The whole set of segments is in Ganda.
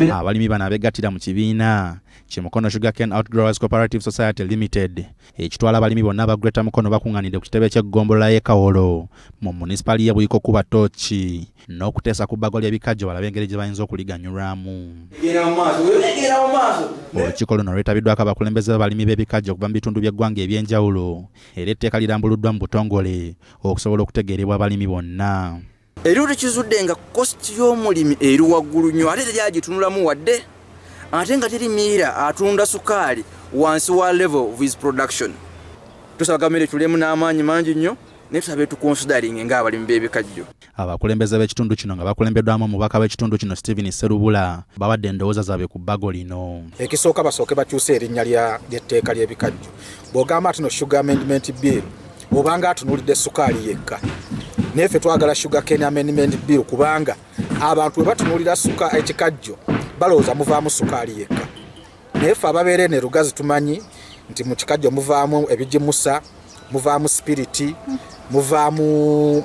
Abalimi bano abegattira mu kibiina ki Mukono Sugarcane Outgrowers Cooperative Society Limited ekitwala abalimi bonna aba Greater Mukono bakuŋŋaanidde ku kitebe ky'eggombolola y'e Kawolo mu munisipaali y'e Buyiko kuba ttooki n'okuteesa ku bbago ly'ebikajjo balabe engeri gye bayinza okuliganyulwamu. Olukiiko luno lwetabiddwako abakulembeze b'abalimi b'ebikajjo okuva mu bitundu by'eggwanga eby'enjawulo era etteeka lirambuluddwa mu butongole okusobola okutegeerebwa abalimi bonna. Eriwo tekizudde nga cost y'omulimi eri waggulu nnyo, ate teri agitunulamu wadde, ate nga teri miira atunda sukaali wansi wa level of his production. Tusaba gavumenti etulemu n'amaanyi mangi nnyo, naye tusaba etuconsidering ng'abalimi b'ebikajjo. Abakulembeze b'ekitundu kino nga bakulembeddwamu omubaka w'ekitundu kino Stephen Sserubula bawadde endowooza zaabwe ku bbago lino. Ekisooka basooke bakyuse erinnya ly'etteeka ly'ebikajjo. Bw'ogamba nti no Sugar Amendment Bill, obanga atunuulidde sukaali yekka, naye ffe twagala Sugar Cane Amendment Bill, kubanga abantu bwe batunuulira ekikajjo balowooza muvaamu sukaali yekka, naye ffe ababeera eno erugazi tumanyi nti mu kikajjo muvaamu ebigimusa, muvaamu sipiriti, muvaamu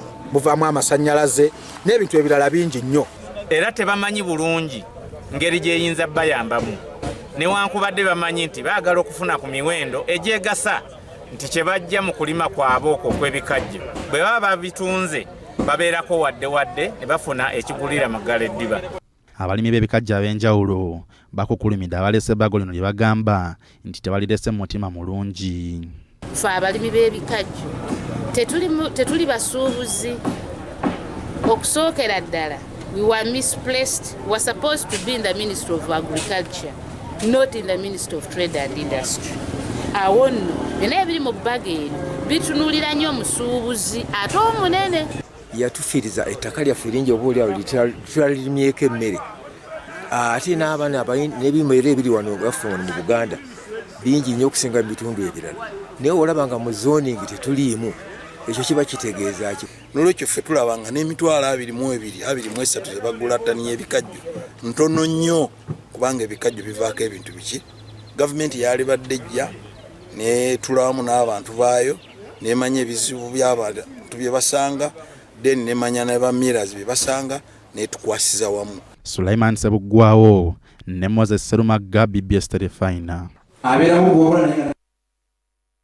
amasannyalaze n'ebintu ebirala bingi nnyo. Era tebamanyi bulungi ngeri gyeyinza bayambamu, newankubadde bamanyi nti baagala okufuna ku miwendo egyegasa, nti kye bajja mu kulima kwabwe okwo okw'ebikajjo bwe baba babitunze babeerako wadde wadde ne bafuna ekigulira magala eddiba. Abalimi b'ebikajjo ab'enjawulo bakukulumidde abaleese ebbago lino lye bagamba nti tebalirese mu mutima mulungi. Ffe abalimi b'ebikajjo tetuli basuubuzi. Okusookera ddala, we were misplaced. We were supposed to be in the Ministry of Agriculture, not in the Ministry of Trade and Industry. Awo nno byonna ebiri mu bbago eno bitunuulira nnyo omusuubuzi ate omunene. Yatufiiriza ettaka lyaffe lingi, oba oliawo tutalirimyeko emmere, ate n'abaana n'ebimera ebiri wano waffe wano mu Buganda bingi nnyo okusinga mu bitundu ebirala, naye olaba nga mu zoning tetuliimu. Ekyo kiba kitegeeza ki? Nolwekyo ffe tulaba nga n'emitwalo 22, 23 ze bagula ttani y'ebikajjo ntono nnyo, kubanga ebikajjo bivaako ebintu biki. Gavumenti yalibadde ejja netulamu n'abantu baayo, nemanya ebizibu by'abantu bye basanga, then nemanya ne ba millers bye basanga, netukwasiza wamu. Sulaiman Sebuggwawo ne Moses Serumagga, BBS Terefayina. Abeeramu gwobola naye.